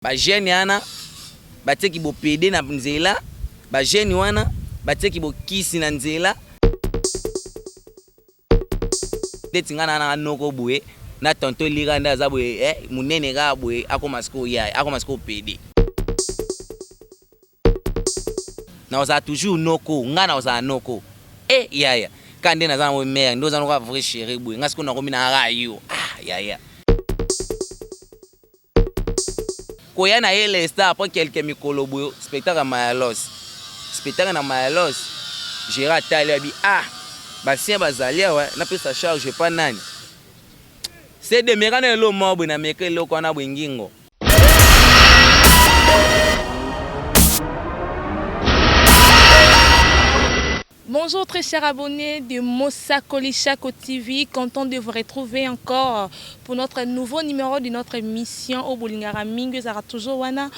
Ba jeunes wana batie ki bo pede na nzela, ba jeunes wana batie ki bo kisi na nzela. Ndeti nga na na noko boye na tonton Lira nde aza boye eh, munene kaka boye akoma sikoyo yaya, akoma sikoyo pede. Nakozala toujours noko, nga nakozala noko eh yaya, kaka nde naza na mère nde oza noko vrai chérie boye, nga sikoyo nakomi na kaka yo ah yaya. Koya na ye Leicester après quelques mikolo boye spectacle ya Mayalos, spectacle na Mayalos Gerard atali abi ah basien bazali awa napesa charge epa nani CD meka na eloko moko boye na meka eloko wana boye ngingo. Bonjour très chers abonnés de Mosakoli Chako TV, content de vous retrouver encore pour notre nouveau numéro de notre émission au Bolingara Mingi ezalaka toujours wana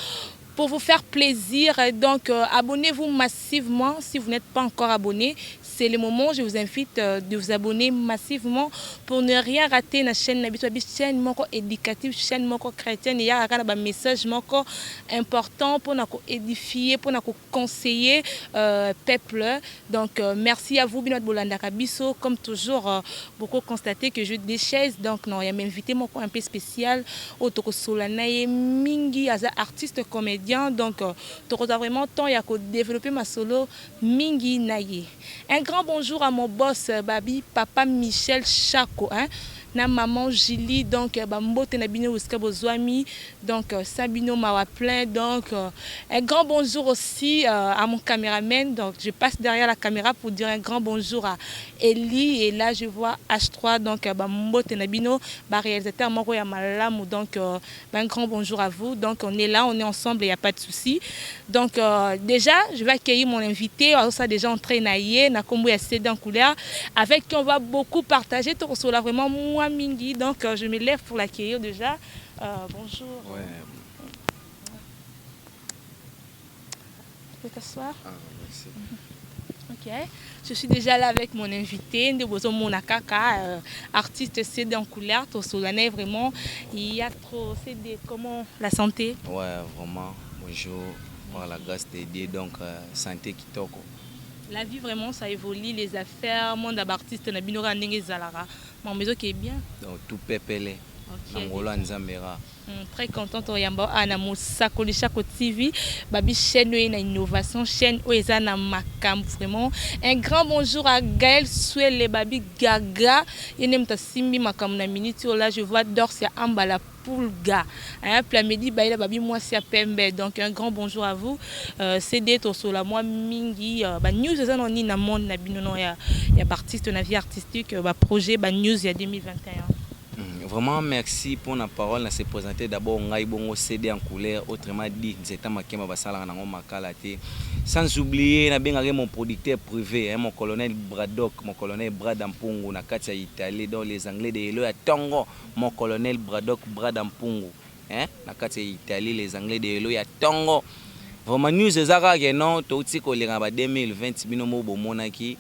pour vous faire plaisir. Donc euh, abonnez-vous massivement si vous n'êtes pas encore abonné. C'est le moment, je vous invite euh, de vous abonner massivement pour ne rien rater na chaîne na biso chaîne moko éducative, chaîne moko chrétienne, il y a ba message moko important pour na ko édifier, pour na ko conseiller euh, peuple. Donc euh, merci à vous bino bolandaka biso comme toujours euh, beaucoup constater que je déchaise donc non, il y a invité moko un peu spécial oyo tokosolola na ye mingi aza artiste comédien donc euh, tokozwa vraiment temps ya ko développer masolo mingi na ye. Un grand bonjour à mon boss Babi papa Michel Chako hein na maman Julie donc ba mbote na bino esika bozwami donc sa bino mawa plein donc un grand bonjour aussi à mon cameraman donc je passe derrière la caméra pour dire un grand bonjour à Eli et là je vois H3 donc ba mbote na bino ba réalisateur moko ya malamu donc un grand bonjour à vous donc on est là on est ensemble il y a pas de souci donc euh, déjà je vais accueillir mon invité ça déjà entré na ye na kombo ya CD en couleur avec qui on va beaucoup partager tokosola vraiment moi mingi donc euh, je me lève pour l'accueillir déjà euh, bonjour. Ouais. Tu peux t'asseoir? Ah, merci. Ok. Je suis déjà là avec mon invité, nde bozomona kaka, euh, artiste CD en couleur, tosolola na ye vraiment, il y a trop CD, comment la santé? Ouais, vraiment, bonjour, par la grâce de Dieu, donc euh, santé kitoko. La vie vraiment ça évolue, les affaires, monde ya artiste na bino kaka ndenge ezalaka, makambo ezokende bien. Donc tout pepele, Ok. na ngolo ya Nzambe ra. Très contente oyamba awa na Mosakoli Shako TV babi chaîne oyo na innovation chaîne oyo eza na makambo vraiment un grand bonjour à Gaël Suele babi Gaga ye nde moto asimbi makambo na minute oyo là je vois Dorcia Ambala Pulga hein Plamedi Bayela babi mwasi ya pembe donc un grand bonjour à vous euh, CD tosola mwa mingi euh, ba news eza na nini na monde na bino no ya ya ba artiste na vie artistique ba projet ba news ya 2021. Vraiment merci pona parole na se presenter d'abord ngai bongo CD en couleur autrement dit nzeta makemba basalaka nango makala te sans oublier na bengaka mon producteur privé hein, mon colonel Braddock mon colonel Brad Mpungu na kati ya Italie donc les anglais de Elo ya tongo mon colonel Braddock Brad Mpungu hein, na kati ya Italie les anglais de Elo ya tongo vraiment news eza kaka ke non touti koleka ba 2020 bino moko bomonaki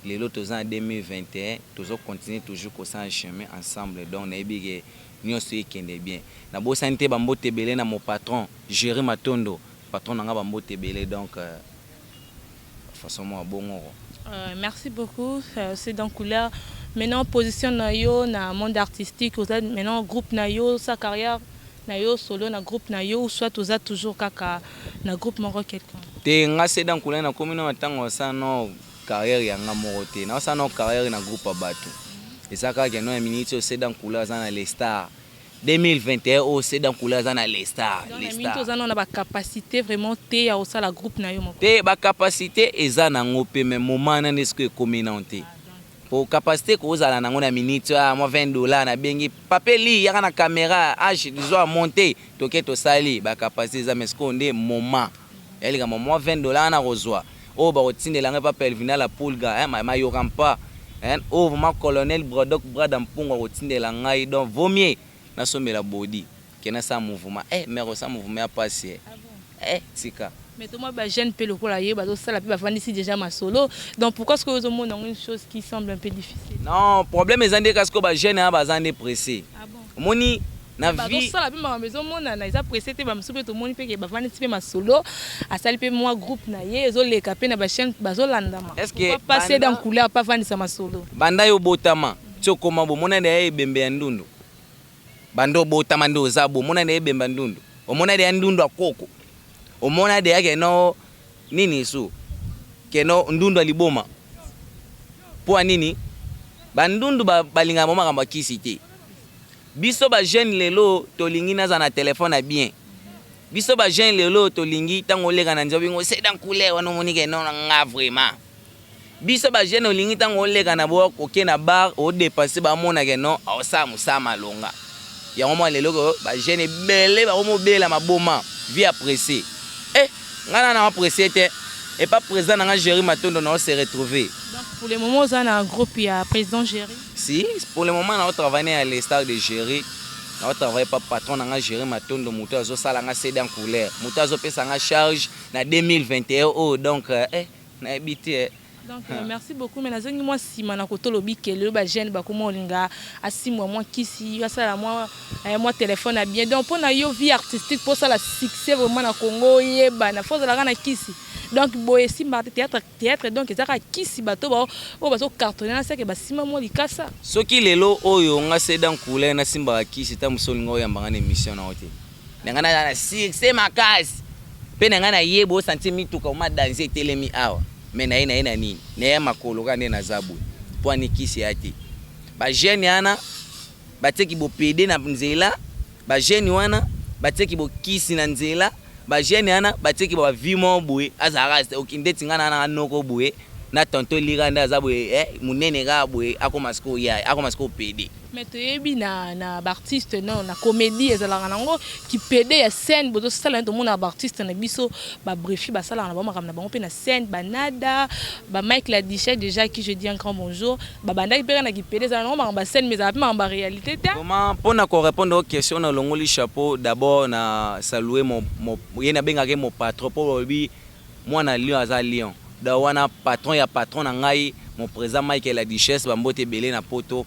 Lelo toza na 2021 tozo continuer toujours kosala chemin ensemble donc nayebi ke nionso ekende bien. Nabosani te ba mbote ebele na mon patron Jerry Matondo patron na nga ba mbote ebele donc façon mua bongo ko. Merci beaucoup c'est dans couleur maintenant position na yo na monde artistique oza maintenant groupe na yo sa carrière na yo solo na groupe na yo ou soit oza toujours kaka na groupe moko quelconque? Te nga c'est dans couleur nakomi nao na tango ya kosala nao Carrière ya nga moko te nao sala nao carrière na groupe ya batu eza kaka ke non ya minute oyo ceda nkula aza na les stars 2021 oyo ceda nkula aza na les stars Donc les na minute stars oza nao na ba capacite vraiment te ya kosala groupe na yo moko. Te ba capacite eza nango pe mais moment wana nde sikoyo ekomi nao te po capacite kozala nango na minute oyo ah mwa 20 dollars na bengi papa Elie yaka na camera H zua monte toke tosali ba capacite eza mais sikoyo nde moment Ya likambo mwa 20 dollars wana nakozua oyo bakotindela ngai epa Pelvina la pulga hein mayoka mpa hein oyo vraiment colonel Braddock Brada Mpungu akotindela ngai donc vaut mieux nasombela body que nasala mouvement eh mère kosala mouvement ya pasi eh eh tika. Mais tomoni ba jeunes pe lokola ye bazosala pe bavandisi dejà masolo donc pourquoi sikoyo ozomona yango une chose qui semble un peu difficile? Non problème eza nde kaka sikoyo ba jeunes wana baza nde presse Ah bon? Omoni. Na vie Bazosala mpe makambo ezomonana, eza presse te. Bamosusu mpe tomoni mpe ke bavandisi mpe masolo, asali mpe mwa groupe na ye, ezoleka mpe na bachaîne, bazolandama. Est-ce que Pourquoi pas CD en couleur pa avandisa masolo? Banda yo obotama ti okoma bo, omona na ye ebembe ya ndundu? Banda obotama nde oza bo, omona na ye ebembe ya ndundu? Omona deya ndundu akoko? Omona deya keno nini su keno ndundu ya liboma? Mpo ya nini bandundu balingaka bango makambo ya kisi te? Biso bajeune lelo tolingi naza na telefone ya bien. Biso bajeune lelo tolingi ntango oleka na nzela, obingo CD en couleur wana, omoni ke non, nga vraiment. Biso bajeune olingi ntango oleka na bo, oke na bar, odepense, bamona ke non, aosala mosala malonga. Yango mwa lelo ko bajeune ebele bakomobela maboma, vie ya pressé. Eh, ngai na nanga pressé te. Epa président na nga Géri Matondo na se retrouver. Donc pour le moment oza na groupe ya président Géri? Si, pour le moment na travaille na les stars de Géri, na travaille pa patron na nga Géri Matondo, moto azosala nga CD en couleur, moto azopesa nga charge na 2021 oyo. Donc nayebi te eh. Donc merci beaucoup, mais nazongi mwa nsima na kotolobi ke lelo bajeune bakoma olinga asimbwa mwa kisi, asala mwa telefone ya bien. Donc mpo na yo, vie artistique, mpo osala succès vraiment na Congo, oyebana, fo ozalaka na kisi? Donc boye esimbaka te, théâtre, théâtre, donc eza kaka kisi. Bato oyo bazocartonne na seke basimba mwa likasa. Soki lelo oyo nga CD en couleur nasimbaka kisi, ta mosu olinga oyambanga na émission na yo te. Na ngai naza na succès makasi mpe na ngai nayeba osanti mituka oma danse etelemi awa, me naye na ye na nini, naye makolo kaka nde naza boye. Mpo ani kisi ya te. Bajeune wana batieki bopede na nzela, bajeune wana batieki bokisi na nzela, bajeune wana batieki bavie moko boye. Azalaka ndeti ngai na noko boye na tonton lika nde aza boye, monene kaka boye, akoma sikoyo ya akoma sikoyo pede. Mais toyebi na baartiste, non, na comédie ezalaka nango kipede ya scène bozosala. Tomona baartiste na biso babrefi, basalaka na bango makambo na bango mpe na scène, banada, bamike la Duchesse déjà, qui je dis un grand bonjour, babandaki mpe kaka na kipede. Ezala nango makambo ya scène, mais ezala mpe makambo ya réalité te. Vraiment, mpona korépondre aux questions, nalongoli chapeau d'abord na saluer ye nabengaki mon patron, mpo balobi mwana lion aza lion. Donc wana patron ya patron na ngai, mon président Mike la Duchesse, bambote ebele na poto.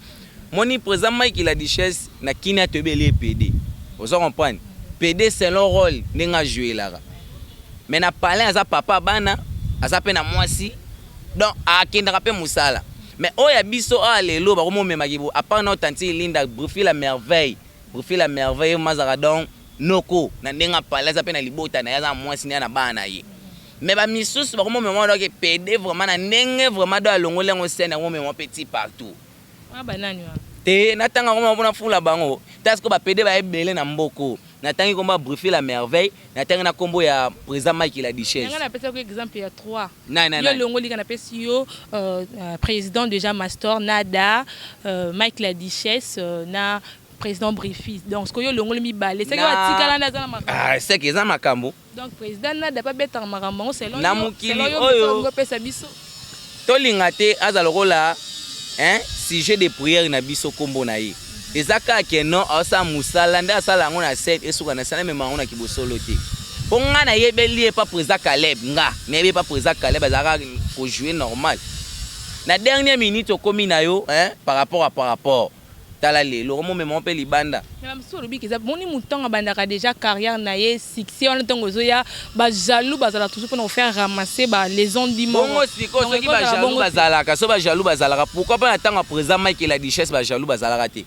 Moni président Mike la Duchesse na kini atoyebeli ye pd, oza comprendre, pd selon rôle ndenge ajouelaka. Mais na palin aza papa bana, aza mpe na mwasi, donc akendaka mpe mosala. Mais oyo ya biso awa lelo bakomomemaki bo apart na otanti Linda Brifi la Merveille, Brifi la Merveille mazaka. Donc noko na ndenge apale aza mpe na libota na ye, aza na mwasi na ye na bana na ye. Mais bamisusu bakomomema donc pd vraiment na ndenge vraiment, do alongoli yango scène, akomomema mpe ti partout. Wana banani wana? Te, natanga koma mpona fula bango ta sikoyo. Bapede baebele na mboko. Natangi kombo ya Brifi la Merveille, natangi na kombo ya président Mike la Duchesse. Yanga napesaki exemple ya 3. Nani? Yo nani? Longolika, napesi yo président déjà Mastor, Nada, Mike la Duchesse na président Brifi. Donc sikoyo yo longoli mibale, seke batikala nde aza na makambo. Ah, seke eza makambo. Donc président Nada babetaka makambo yango selon Na yo, mokili selon yo oyo. olingi opesa biso. Tolinga te, aza lokola, hein, sujet de prière na biso. Nkombo na ye eza kaka ke non, aosala mosala nde asala yango na scène, esuka na scène, amema yango na kibosolo te. Mpo nga nayebeli ye pa président Caleb, nga nayebi pa président Caleb azalaka kojouer normal. Na dernière minute okomi na yo, hein, par rapport tala lelo omomema mpe libanda. Mais bamosusu olobi eza moni motango abandaka déjà carrière na ye, succès wana ntango ezoya, bajaloux bazala toujours mpona kofaire ramasser ba les on-dit. Bongo sikoyo soki bajaloux bazalaka, so bajaloux bazalaka, pourquoi mpo na ntango ya président Mike la Duchesse bajaloux bazalaka te?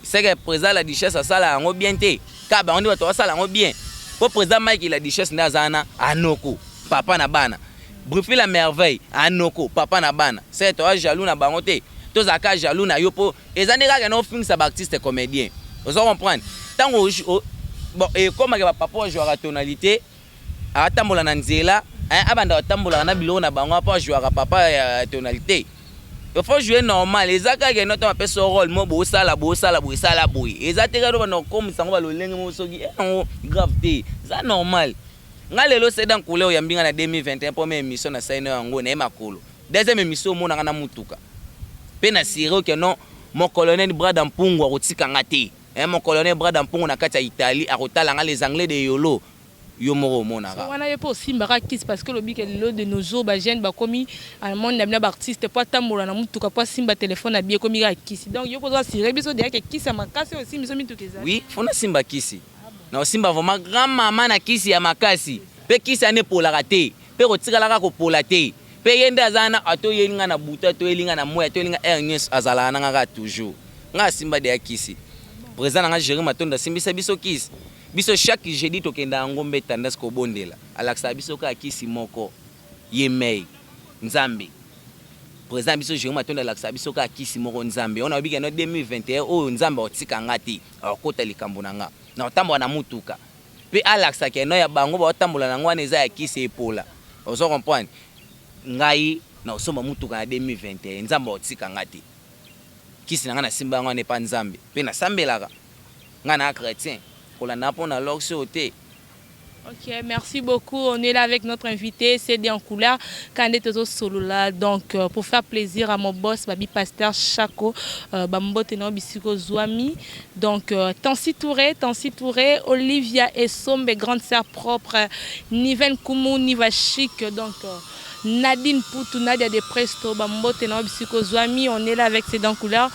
C'est que président la Duchesse asala yango bien te, kaka bango nde bato basala yango bien. Mpo président Mike la Duchesse nde aza wana, anoko papa na bana. Brifi la Merveille anoko papa na bana. C'est toza jaloux na bango te, tozalaka jaloux na yo mpo eza nde kaka na ofingisa baartiste comédien. Oza comprendre, ntango bon ekomaka bapapa ojwaka tonalité, atambola na nzela, abanda kotambolaka na biloko na bango mpo ajwaka papa ya tonalité. Il faut jouer normal. Eza kaka eno ntango apesa rôle mo, bosala bosala boye, esala boye. Eza te kaka banda kokomisa yango balolenge moko soki yango grave te, eza normal. Nga lelo CD en couleur, oyambi nga na 2021, première émission nasali na yango naye makolo. Deuxième émission omonaka na mutuka mpe na sire oke non, mon colonel Brada Mpungu akotika nga te. Mon colonel Brada Mpungu na kati ya Italie akotala nga, les Anglais de Yolo. Yo moko omonaka. Wana ye mpe osimbaka kisi, parce que olobi ke lelo, de nos jours, bajeune bakomi monde na bino, baartiste, po atambola na mutuka, po asimba telefone na bi, ekomi kaka kisi. Donc yo mpo ozo biso deya ke kisi ya makasi oyo osimbi so mituka ezali. Oui, faut nasimba kisi. Na osimba vraiment grand mama na kisi ya makasi, mpe kisi wana epolaka te, mpe kotikalaka kopola te. Mpe ye nde aza wana, atoyeli nga na butu, atoyeli nga na moya, atoyeli nga heure nyonso, azalaka na nga kaka toujours. Nga asimba deya kisi. Président na nga Géri Matondo asimbisa biso kisi. Biso chaque jeudi tokenda yango mbe tendance kobondela, alakisaka biso kaka kisi moko, ye mei Nzambe. Président biso Géri Matondo alakisaka biso kaka kisi moko, Nzambe. Wana oyebi keno 2021 oyo Nzambe akotika nga te, akokota likambo na nga na kotambola na mutuka, mpe alakisaka eno ya bango baotambola nango wana eza ya kisi epola. Ozo comprendre? Ngai na kosomba mutuka na 2021, Nzambe akotika nga te. Kisi na ngai nasimba yango wana epa Nzambe, mpe nasambelaka. Ngai na chrétien, kolanda mpo na lox oyo te. Ok, merci beaucoup. On est là avec notre invité, CD en couleur, Kande Tozo Solola. Donc, pour faire plaisir à mon boss, Babi Pasteur Chako, Bambote no Bisiko Zouami. Donc, Tansi Touré, Tansi Touré, Olivia Esombe, grande sœur propre, Niven Koumou, Niva Chic. Donc, Nadine Poutou, Nadia de Presto, Bambote no Bisiko Zouami. On est là avec CD en couleur.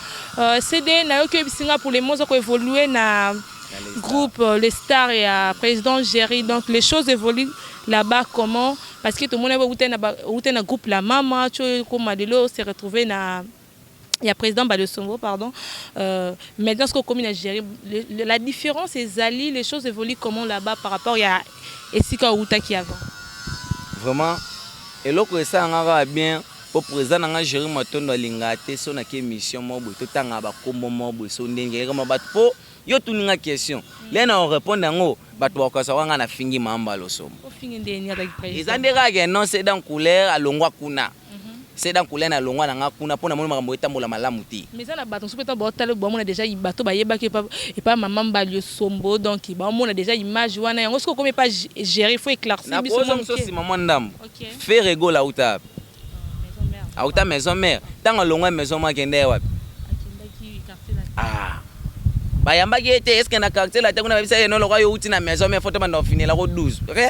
CD, nayoki bisinga pour les mots qui évolué na groupe les stars et à président Jerry. Donc les choses évoluent là-bas comment? Parce que tout le monde est dans le groupe La Mama, tu comme Madelo s'est retrouvé na il y a président Badesongo, pardon. Maintenant, ce qu'on a Jerry, la différence est zali, les choses évoluent comment là-bas par rapport à esika outaki avant? Vraiment, eloko esalanga kaka bien, po président na nga Géri Matondo alingaka te so naki émission moko boye, totangaka bakombo moko boye, so ndenge ekama bato. Mpo yo tuninga question le na orépondre yango, bato bakokasa wanga na fingi mamba losomo. Ofingi ndeni azalaki président? Eza nde kaka ke non, c'est dans couleur alongwa kuna, c'est dans couleur na alongwa na nga kuna mpo namoni makambo etambola malamu te. Mais eza na bato mosusu mpe ntango baotala, bamona déjà bato bayebaki epa mama Mbali Osombo, donc baomona déjà image wana yango. Soki okomi epa gérer, faut éclaircir biso mwa nakozwa mosusu moke. Nsima mwa ndambo. Ok. Ferre Gola auta wapi? Maison Mère. Auta Maison Mère. Ntango alongwa Maison Mère, akende ye wapi? Akendaki Quartier Latin. Ah, bayambaki ye te. Est-ce na Quartier Latin kuna babisa ye no lokwa yo uti na Maison Mère, foto banda ofinelako 12 re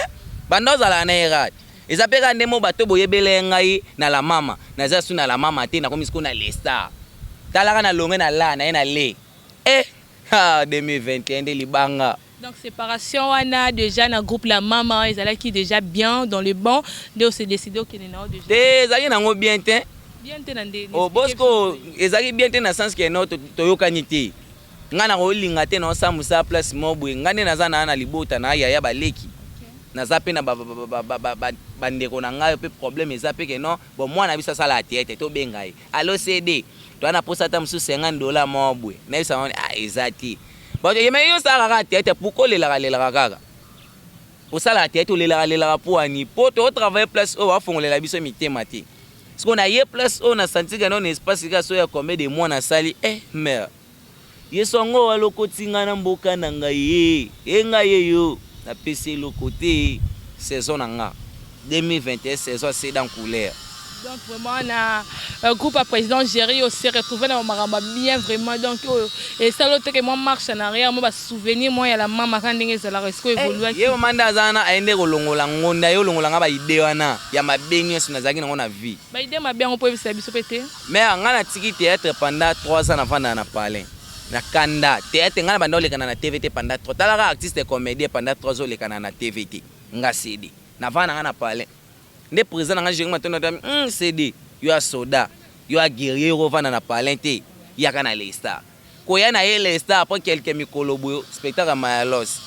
banda ozalaka na ye rate. Eza mpe kaka nde mo bato boyebele ngai na La Mama. Naza su na La Mama te, nakomi sikoyo na Les Stars. Talaka na longe na la na ye na le e ha 2021 nde libanga. Donc séparation wana déjà na groupe La Mama ezalaki déjà bien dans le bon nde ose décidé okende na yo déjà? Te, ezalaki nango bien te. Bien te na nde? Oh, bosco, ezalaki bien te na sens ke no toyokani te. Ngai na kolinga te na osala mosala place moko boye. Ngai nde naza na libota na yaya, baleki, naza mpe na bandeko na ngai mpe. Problème eza mpe ke non, bon, mwana biso asala théâtre, tobenga ye: "Allo CD, toza na posa ata mosusu 50 $ moko boye." Nayebisa bango: "Ah, eza te." Bato yeme yo osalaka kaka théâtre, pourquoi olelaka lelaka kaka? Osalaka théâtre, olelaka lelaka mpo ani? Mpo totravaille place oyo bafongolela biso mitema te. Siko na ye place oyo nasanti ke non, espace kaka so ya combien de mois nasali, eh mare yeso yango alokoti ngai na mboka na ngai ye ye ngai ye yo napesi eloko te. Saison na nga 2021, saison CD en couleur. Donc vraiment na groupe à président Géry, on s'est retrouvé dans makambo bien vraiment. Donc oyo esala oteke mwa marche en arrière, mwa basouvenir mwa ya La Mama kaka ndenge ezalaka, esiko évoluaki? Ye mama nde aza wana, aye nde kolongola ngonda ye, olongola nga baide wana ya mabe nyonso nazalaki nango na vie. Baide mabe yango mpo oyebisa biso mpe te? Mais nga natiki théâtre pendant 3 ans, navandaka na palin na kanda théâtre. Ngai na banda olekana na TV te pendant 3, talaka artiste comédien, pendant 3 ans olekana na TV te. Nga CD navanda na nga na palin nde président na nga Jéri Matondo atami CD, yo ya soda, yo ya guerrier, yo kovanda na palin te, yaka na Lestar. Koya na ye Lestar, après quelques mikolo boye, spectacle ya Mayalos,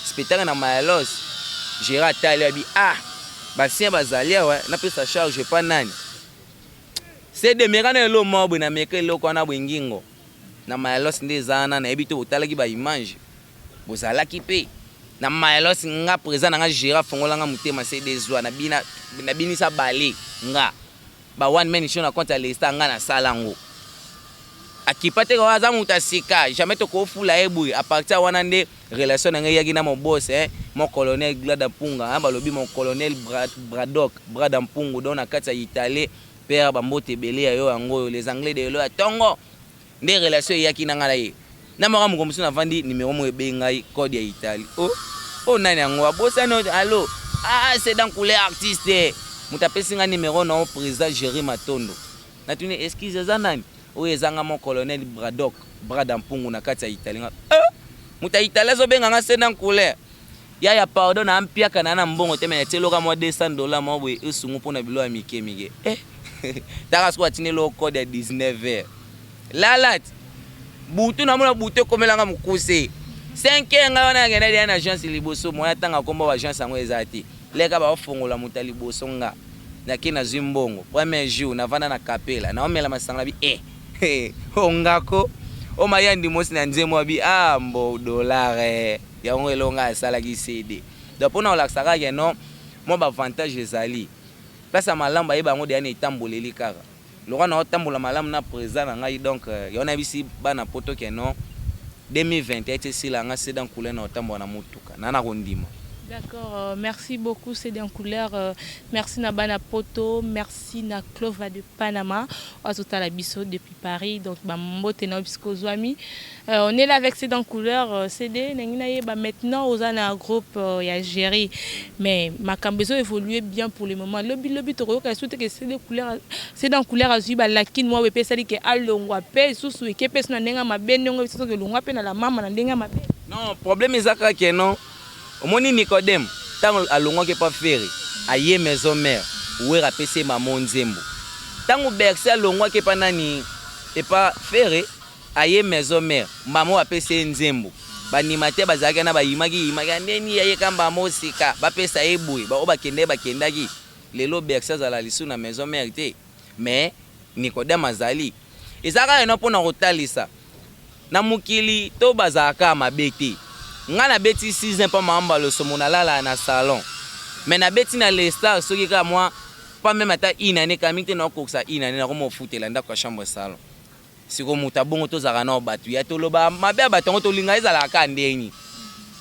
spectacle na Mayalos, Gérard atali, abi: "Ah, basien bazali awa, napesa charge epa nani?" CD, meka na eloko moko boye. Nameka eloko wana boye, ngingo na Mayalos nde eza wana. Nayebi te, botalaki baimage, bozalaki mpe na Mayalos. Nga président na nga Gérard fongolanga motema: "CD, zwa." Nabinisa bale nga ba one man show na compte ya Lesta. Nga nasala yango, akipa te, aza moto asika, jamais tokofula ye boye. À partir wana nde relation na ngai eyaki na mobos, eh, mon colonel Glada Mpunga, hein, balobi mon colonel Bradok Brada Mpungu. Donc na kati ya Italie, père, bambote ebele ya yo yango oyo, les Anglais de elo ya ntongo. Nde relation eyaki na ngai na ye. Na moko moko mosusu navandi, numéro moko ebengi ngai, code ya Italie. Oh, Oyo nani yango abosani oyo? Allo, ah, c'est dans couleur artiste. Moto apesi nga numero na yo, président Jerry Matondo. Natuni, excuse, eza nani? Oyo eza nga mon colonel Braddock, Brada Mpungu na kati ya Italie. Nga, eh, moto ya Italie azobenga nga c'est dans couleur. Yaya, pardon, na mpiaka na mbongo te, mais natieloka mwa $200 mwa boye esungu mpona bilo ya mike mike. Eh, taka sikoyo atindeli yo code ya 19 heures. Lala ti butu, namona butu ekomelanga mokuse 5 heures. Ngai wana nakenda deya na agence liboso moya ntanga kombo ba agence yango eza te. Leka baofongola moto ya liboso, nga nake, nazwi mbongo. Premier jour navanda na kapela, naomela masanga na bi, eh, ongako o mayandi mosi na nzembo abi, ah, mbo dollar, eh. Yango eloko ngai asalaki CD. Donc mpona kolakisa kaka ke non, mwa baavantage ezali place ya malamu, bayeba yango deya na etamboleli kaka lokwa na otambola malamu na président na ngai. Donc yango nayebisi bana poto ke non, 2021 ti esila nga, CD en couleur na otambola na motuka na kondima. D'accord, merci beaucoup CD en couleur. Merci na bana poto, merci na Clova de Panama, azotala biso depuis Paris. Donc ba mbote na bisiko zwami. On est là avec CD en couleur, CD nangi na yeba maintenant oza na groupe ya Jerry. Mais makambo ezo évoluer bien pour le moment. Lobi lobi tokoyoka surtout que CD couleur, CD en couleur azui ba lakine moi pe sali ke alongwa pe susu eke pe na ndenga mabe ndongo biso ke longwa pe na la mama na ndenga mabe. Non, problème eza kaka ke non, omoni Nicodème, ntango alongwaki epa Ferre, aye maison mère, Wera apesi ye mamo nzembo. Ntango Bercy alongwaki epa nani, epa Ferre, aye maison mère, mamo apesi ye nzembo. Baanimateur bazalaki wana, bayimaki yimaki ndeni ayeka mbamo sika bapesa ye boye. Baoyo bakende bakendaki. Lelo Bercy azala lisusu na maison mère te, mais Nicodème azali. Eza kaka eno mpona kotalisa na mokili to bazalaka mabe te. Ngai nabeti 6 ans mpa mamba losomo, nalala na salon, mais nabeti na lestar soki kaka mwa pas même ata une année kami te, nakokokisa une année, nakoma ofutela ndako ya chambre salon. Siko moto abongo, tozalaka nao bato ya toloba mabe ya bato yango, tolinga ezalaka kaka ndeni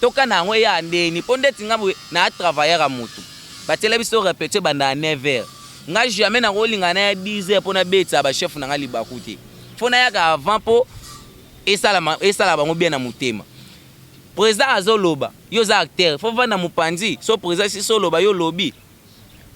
tokana yango eya ndeni. Mpo ndeti nga boye na travailleur ya motu, batiela biso répétition ebanda ya 9 heures, nga jamais nakolinga na ya 10 heures mpo nabetisa bachef na nga libaku te. Fo nayaka avant mpo esala bango bien na motema. Président azoloba, yo oza acteur, fo vanda mopanzi. So président si so oloba, yo olobi.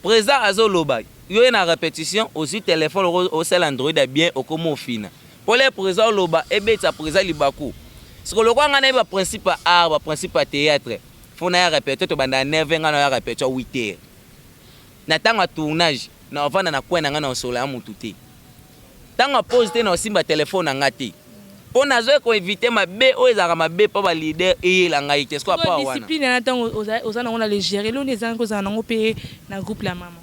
Président azoloba, yo ye na répétition, ozwi telefone, osala Android ya bien, okoma ofina mpo le président oloba, ebetisa président libaku. Siko lokwa ngai nayebi baprincipe ya art, baprincipe ya théâtre, fo naya répétition tobanda ya 9, ngai naya répétition 8 heures. Na ntango ya tournage, na ovanda na coin na ngai, na osola ya motu te. Ntango ya pause te, na osimba telefone na ngai te, mpo nazoki koéviter mabe oyo ezalaka mabe mpo baleader eyela ngai te. Siko apa wana discipline wana, ntango oza nango na légère, eloni ezangi kozala nango mpe na groupe la mama.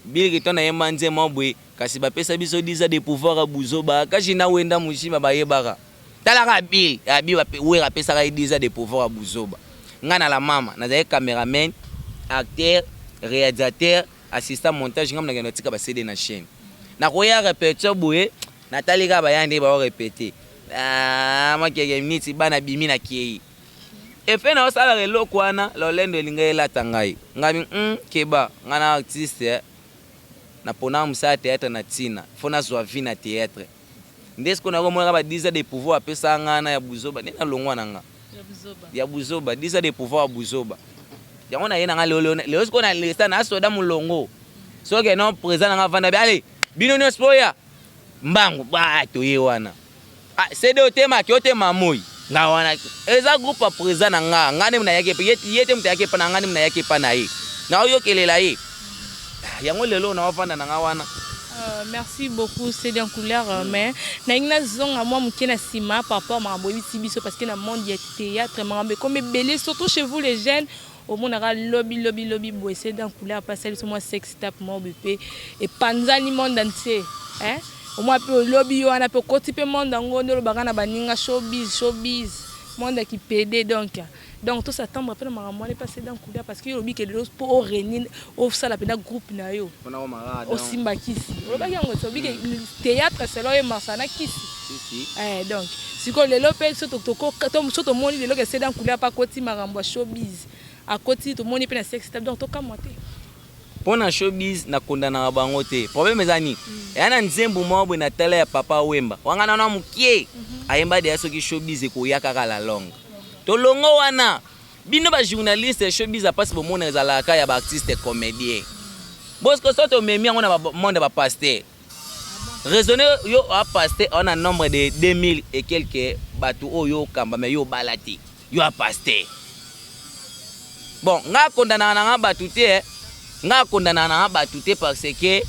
Biliki to nayemba nzembo boye, kasi bapesa biso 10 ans de pouvoir ya buzoba. Kasi na wenda moshima bayebaka, talaka bil abi Wera apesaka ye 10 ans de pouvoir ya buzoba. Ngai na la mama nazali cameraman, acteur, réalisateur, assistant montage. Ngai nakende tika baCD na chaîne. Nakoya répétition boye, natali kaka baya nde baorépéter makeke niti bana bimi na kei efe na osalaka eloko wana. Lolendo elinga elata ngai. Ngai keba, ngai na artiste, napona mosala théâtre na ntina fo nazwa vie na théâtre. Nde sikoyo nakomonaka ba 10 ans de pouvoir apesaka ngai na ya buzoba, nde nalongwa na nga ya buzoba, 10 ans de pouvoir ya buzoba. Yango naye na nga lelo lelo sikoyo na lesta na soda molongo. Soki non, président na nga vanda bi, ale bino nyonso mpo oya mbangu ba toye wana. Ah, CD otemaki otema moi nga wana eza groupe ya président na nga. Nga nde nayaki epe ye te, moto ayaki epa na nga, nde nayaki epa na ye, naoyokelela ye. Yango lelo naovanda na nga wana. Merci beaucoup CD en couleur, mais nalingi nazonga mwa moke na nsima par rapport makambo oyebisi biso, parce que na monde ya théâtre makambo ekomi ebele, surtout chez vous les jeunes. Omonaka lobi lobi lobi boye, CD en couleur apasali biso mwa sex tape moko boye mpe epanzani monde entier, hein? Omwa mpe olobi yo wana mpe okoti mpe monde yango nde olobaka na baninga showbiz, showbiz, monde ya kipede. Donc tos'attendre mpe na makambo wana epa CD en couleur, parce que yo olobi ke lelo mpo oréunir, osala mpenza groupe na yo, osimba kisi. Olobaki yango ti olobi ke théâtre selon ye marsa na kisi. Donc sikoyo lelo mpe so tomoni lelo ke CD en couleur mpe akoti makambo ya showbiz, akoti, tomoni mpe na sex tape, donc tokamwa te. Mpo na showbiz, nakondanaka bango te. Problème eza nini? Eya na nzembo moko boye na tala ya Papa Wemba wanga nana mokie, ayemba deya soki showbiz ekoya kaka la longue, tolongo wana. Bino bajournaliste, showbiz apasi, bomona ezalaka ya baartiste comédien. Bosco, so tomemi yango na monde ya bapasteur, raisonne. Yo apasteur, on a nombre de 2000 et quelques bato oyo okamba, mais yo obala te, yo apasteur. Bon, nga akondanaka na nga bato te, nga akondanaka na nga bato te, parce que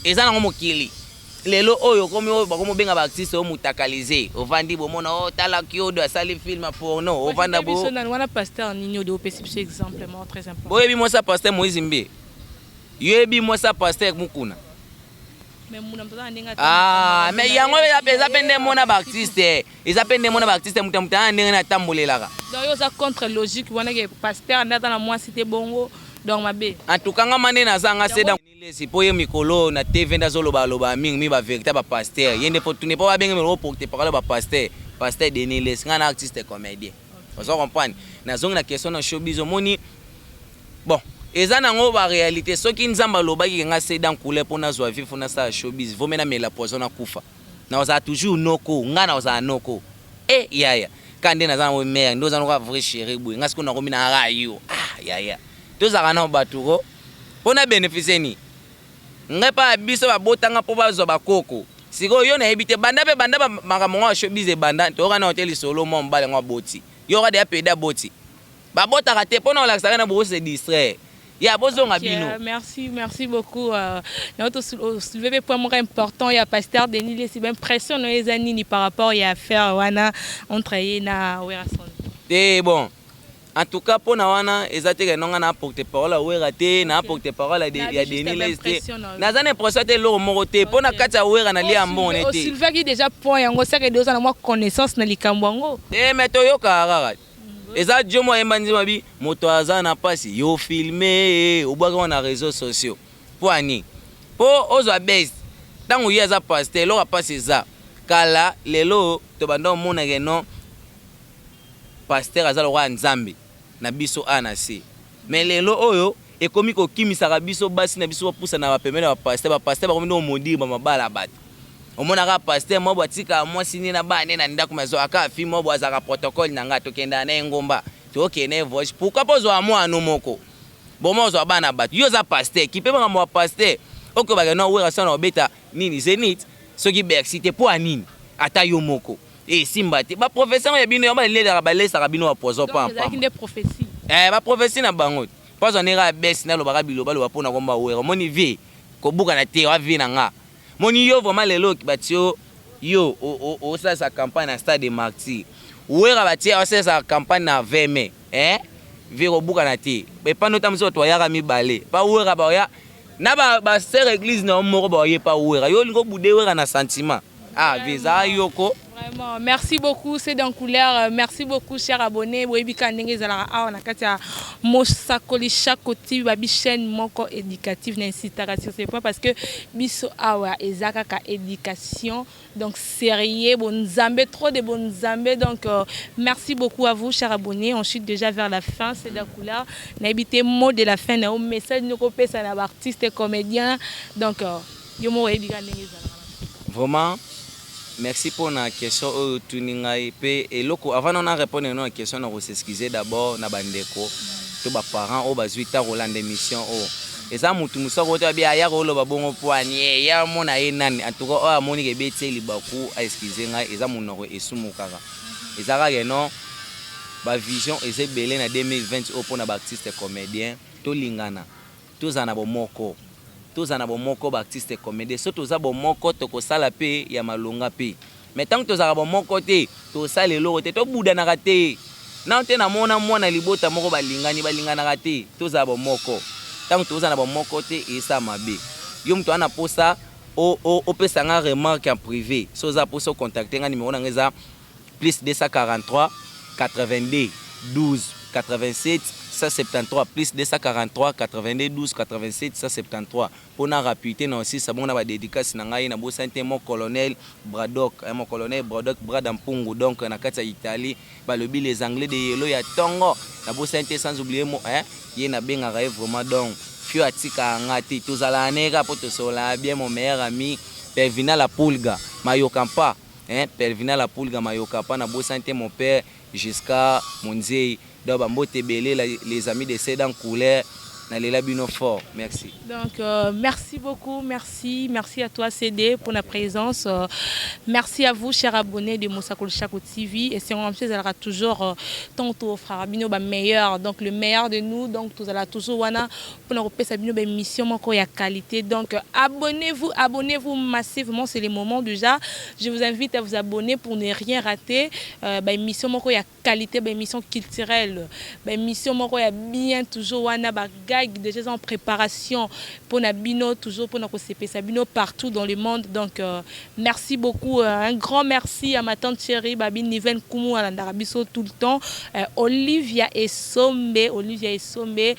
eza nango mokili. Lelo oyo komi oyo bakomi obenga baartiste oyo mutakalise. Ovandi, bomona o talaki oyo asali film porno, ovanda bo wana pasteur nini oyo opesi biso exemple moko très important? Boyebi mwasi ya pasteur Moïse Mbiye? Yoyebi mwasi ya pasteur Mukuna? Ah, mais yango eza mpe nde mona baartiste, eza mpe nde mona baartiste, moto moto aya ndenge natambolelaka. Donc yo oza contre logique wana ke pasteur nde aza na mwasi te, bongo donc mabe? En tout cas, nga mande naza nga se lesi mpo ye mikolo na TV nde azolobaloba mingi mingi bavérité bapasteur. Ye nde fo tune mpo babenge melo porte parole bapasteur, pasteur Denis Lesi. Nga na artiste comédien, ozo comprendre. Nazongi na question na showbiz. Omoni, bon, eza nango baréalité. Soki Nzambe alobaki ke nga se dans couleur mpo nazwa vie, fo nasala showbiz, vome namela poison, nakufa. Nakozala toujours noko, nga nakozala noko e yaya ka nde naza nango mare nde oza noka vrai chéri boye. Nga sikoyo nakomi na rayo. Ah yaya, tozalaka nao bato ko mpo na bénéfice nini? Ngai mpa ya biso babotanga mpo bazwa bakoko. Sikoyo yo nayebi te, banda mpe banda makambo ngo ya showbiz ebanda, toyoka na hotel lisolo mwa mobali yango aboti, yoka deya pede aboti, babotaka te mpo na kolakisaka na boko se distraire ya bozonga bino. Merci, merci beaucoup. Na soulever point moko important ya pasteur Denis Lesi. Impression no eza nini par rapport ya affaire wana entre ye na Werrason? Te, bon, en tout cas, mpo na wana eza te ke nonga na porte parole ya Wera te, na porte parole ya Denis Lesi te. Naza na impression te, eloko moko te mpo na kati ya Wera nalia mbongo ne te. Osoulevaki déjà point yango, seke de oza na mwa connaissance na likambo yango. Te, mais toyokaka kaka eza dio mo ayemba nzima bi moto aza na mpasi, yo filme, obwaki ngo na réseaux sociaux mpo ani mpo ozwa base. Ntango ye aza pasteur, eloko ya mpasi eza kala. Lelo tobanda omonake non, pasteur aza lokola Nzambe na biso a na se. Mais lelo oyo ekomi kokimisaka biso basi na biso bapusa na bapembeni ya bapasteur. Bapasteur bakomi nde komodire bamabala ya bato. Omonaka pasteur moko atikaka mwasi nde na bana nde na ndako, me azwaka fi moko boye, azalaka protocole na ngai, tokendaka na ye ngomba, tokende na ye voyage. Pourquoi mpo ozwaka mwana moko boma ozwa bana bato? Yo oza pasteur, kipe makambo ya pasteur. Okobaka no Wera sana obeta nini, Zénith soki Bercy te, mpo ya nini? Ata yo moko esimba te. Baprofesseur ya bino yango balelaka, balesaka bino bapoison. Ezalaki nde prophétie? Baprophétie na bango mpo azwa ndenge abesi nalobaka bilobaloba mpo na komba Wera. Omoni vie kobukana te, wa vie na nga. Moni yo vraiment lelo batie yo, yo osalisa campagne na Stade de Martyr, Wera batie asalisa campagne na 20 mai. Vie kobukana te. Epano ta mosusu bato bayaka mibale pa Wera, baya na basere église na yo moko, baye pa Wera. Yo olingi obude Wera na sentiment. Ah, vie eza yoko. Vraiment, merci beaucoup, c'est dans couleur. Merci beaucoup, chers abonnés. Boyebi ka ndenge ezalaka awa na kati ya Mosakoli Chako TV, babi chaîne moko éducative. Na insistaka sur ce point parce que biso awa eza kaka éducation. Donc sérieux, bon Nzambe, trop de bon Nzambe. Donc merci beaucoup à vous, chers abonnés. On chute déjà vers la fin, c'est la couleur. Nayebi te mot de la fin, na message noko pesa na artiste comédien. Donc yo mo oyebi ka ndenge ezalaka. Vraiment, merci mpona question oyo otuni ngai. Mpe eloko avant nona répondre na question, na kos'excuse d'abord na bandeko to baparent oyo bazwi ta kolanda émission oyo. Eza motu mosusu akoti abi aya koloba bongo mpo ani ye ya mona ye nani. En tout cas, oyo amoni ke ebeti ye libaku, aexcuse ngai. Eza monoko esumukaka, eza kaka non. Bavision eza ebele na 2020 oyo mpona baartiste comédien. Tolingana, tozala na bomoko, tozala na bomoko. Baartiste comédien, so toza bomoko, tokosala mpe ya malonga mpe. Mais ntango tozalaka bomoko te, tosala eloko te. Tobudanaka te nano te. Namona mwana libota moko balingani, balinganaka te. Tozala bomoko. Ntango tozala na bomoko te, esala mabe. Yo moto wana posa opesa nga remarque en privé, so oza posa ocontacte nga, numéro na nga eza plus 243 82 12 87 173, plus 243 82 12 87 173, mpona rapidité na osisa bongo na badédicace na ngai. Nabosani te mo colonel Bradok, mo colonel Bradok Brada Mpungu, donc na kati ya Italie, balobi les Anglais de yelo ya ntongo. Nabosani te, sans oublier mo ye nabengaka ye vraiment, donc fio atikaka nga te, tozalaka na ye kaka mpo tosololaka bien, mon meilleur ami Pervina La Pulga Mayoka Mpa, hein, Pervina La Pulga Mayoka Mpa. Nabosani te mon père Giscard Monzei. Donc bambote ebele, les amis de Sedan Couleur, nalela bino fort, merci. Donc merci beaucoup, merci, merci à toi CD pour la présence. Merci à vous, chers abonnés de Mosakol Chako TV. Et c'est on sera toujours tantôt frère bino ba meilleur, donc le meilleur de nous. Donc tout allons toujours wana pour nous repasser bino ba émission moko ya qualité. Donc abonnez-vous, abonnez-vous massivement, c'est le moment déjà. Je vous invite à vous abonner pour ne rien rater. Ba émission moko ya qualité, ba émission culturelle, ba émission moko ya bien, toujours wana ba gag déjà en préparation pour na bino, toujours pour na kosepesa bino partout dans le monde. Donc merci beaucoup, un grand merci à ma tante chérie Babi Niven Kumu alandaka biso tout le temps, Olivia Esombe, Olivia Esombe.